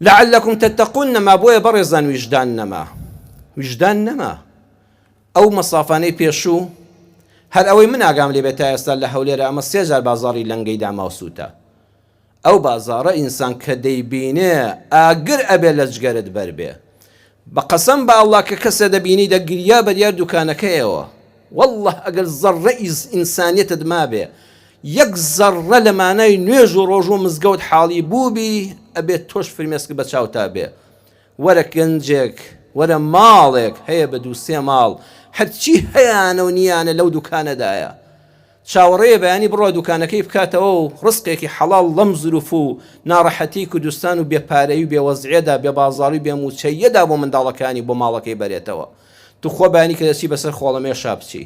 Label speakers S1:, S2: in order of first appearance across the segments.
S1: لعلکم تتقون نەما بۆیە بەڕێزان ویژدان نەما ویژدان نەما ئەو مەسافانەی پێشوو هەر ئەوەی من ئاگام لێ بێت تا ئێستا لە هەولێرە ئەمە سێ جار بازاڕی لەنگەی داما و سووتا ئەو بازاڕە ئینسان کە دەیبینێ ئاگر ئەبێ لە جگەرت بەر بێ بە قەسەم بە اللە کە کەسێ دەبینی دەگریا بە دیار دوکانەکەیەوە واللە ئەگەر زەڕڕە ئینسانیەتت مابێ یەک زەڕڕە لە مانای نوێژ و ڕۆژ و مزگەوت حاڵی بووبی ئەبێ تۆش فرمێسک بە چاوتا بێ وەرە گەنجێک وەرە ماڵێک هەیە بە دووسێ ماڵ هەرچی هەیانە و نیانە لەو دوکانەدایە چاوەڕێیە بەیانی بڕوا دوکانەکەی بکاتەوە و ڕزقێکی حەڵاڵ لەم زروف و ناڕەحەتیی کوردستان و بێ پارەیی و بێ وەزعیەدا، بێ بازاڕی و بێ مووچەییەدا بۆ منداڵەکانی و بۆ ماڵەکەی بەرێتەوە. توخوا بەیانی کە دەچی بەسەر خۆڵەمێشا بچی.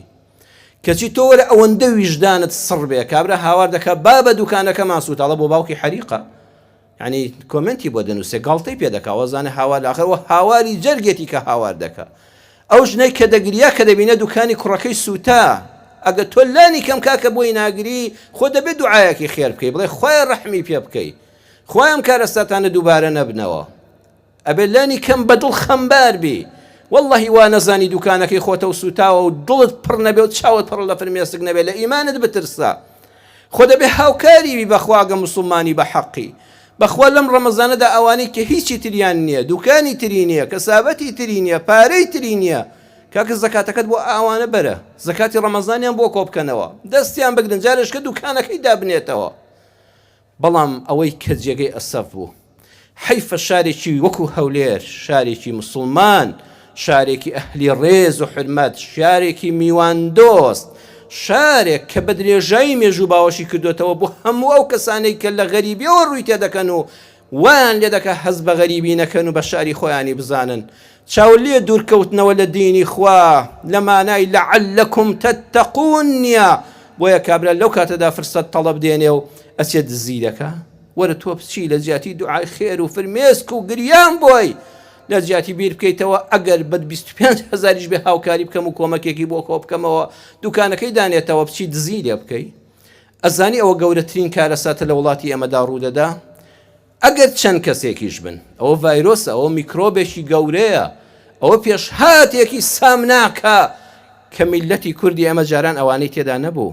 S1: کەچی تۆ وەرە ئەوەندە ویژدانت سڕ بێ، کابرا هاوار دەکا بابە دوکانەکەمان سووتا، ئەڵێ بۆ باوکی حەریقە. یانی کۆمێنتی بۆ دەنووسێ گاڵتەی پێ دەکا وەزانێ هاوار لە ئاخر وە هاواری جەرگێتی کە هاوار دەکا ئەو ژنەی کە دەگریا کە دەبینێ دوکانی کوڕەکەی سووتا ئەگە تۆ لانی کەم کاکە بۆی ناگری خۆ دەبێ دوعایەکی خێر بکەی بڵێ خوایە ڕەحمی پێ بکەی خوایە ئەم کارەساتانە دووبارە نەبنەوە ئەبێ لانی کەم بە دڵ خەمبار بی واللهی وا نەزانی دوکانەکەی خۆتە و سووتاوە و دڵت پڕ نەبێ و چاوت پڕ لە فرمێسک نەبێ لە ئیمانت بترسە خۆ دەبێ هاوکاری بی بەخوا گە موسڵمانی بە حەقی بەخوا لەم ڕەمەزانەدا ئەوانەی کە هیچی تریان نیە دوکانی تری نیە کەسابەتی تری نیە پارەی تری نیە کاکە زەکاتەکەت بۆ ئەوانە بەرە زەکاتی ڕەمەزانیان بۆ کۆبکەنەوە دەستیان بگرن جارێشکە دوکانەکەی دابنێتەوە بەڵام ئەوەی کە جێگەی ئەسەف بوو حەیفە شارێکی وەکو هەولێر، شارێکی موسڵمان، شارێکی ئەهلی ڕێز و حورمەت، شارێکی میواندۆست، شارێک کە بە درێژایی مێژوو باوەشی کردۆتەوە بۆ هەموو ئەو کەسانەی کە لە غەریبیەوە ڕووی تێدەکەن و وایان لێدەکا هەست بە غەریبی نەکەن و بە شاری خۆیانی بزانن. چاو لێ دوورکەوتنەوە لە دینی خوا لە مانای لعلکم تتقون نیە، بۆیە کابرا لەو کاتەدا فرسەت تەڵەب دێنێ و ئەچێ دزی دەکا. وەرە تۆ بچی لە جیاتی دوعای خێر و فرمێسک و گریان بۆی لە جیاتی بیر بکەیتەوە ئەگەر بە 25 هەزاریش بێ هاوکاری بکەم و کۆمەکێکی بۆ کۆ بکەمەوە دوکانەکەی دانێتەوە بچی دزی لێ بکەی ئەزانی ئەوە گەورەترین کارەساتە لە وڵاتی ئێمەدا ڕوودەدا ئەگەر چەند کەسێکیش بن ئەوە ڤایرۆسە ئەوە میکرۆبێکی گەورەیە ئەوە پێشهاتێکی سامناکە کە میلەتی کوردی ئێمە جاران ئەوانەی تێدا نەبوو.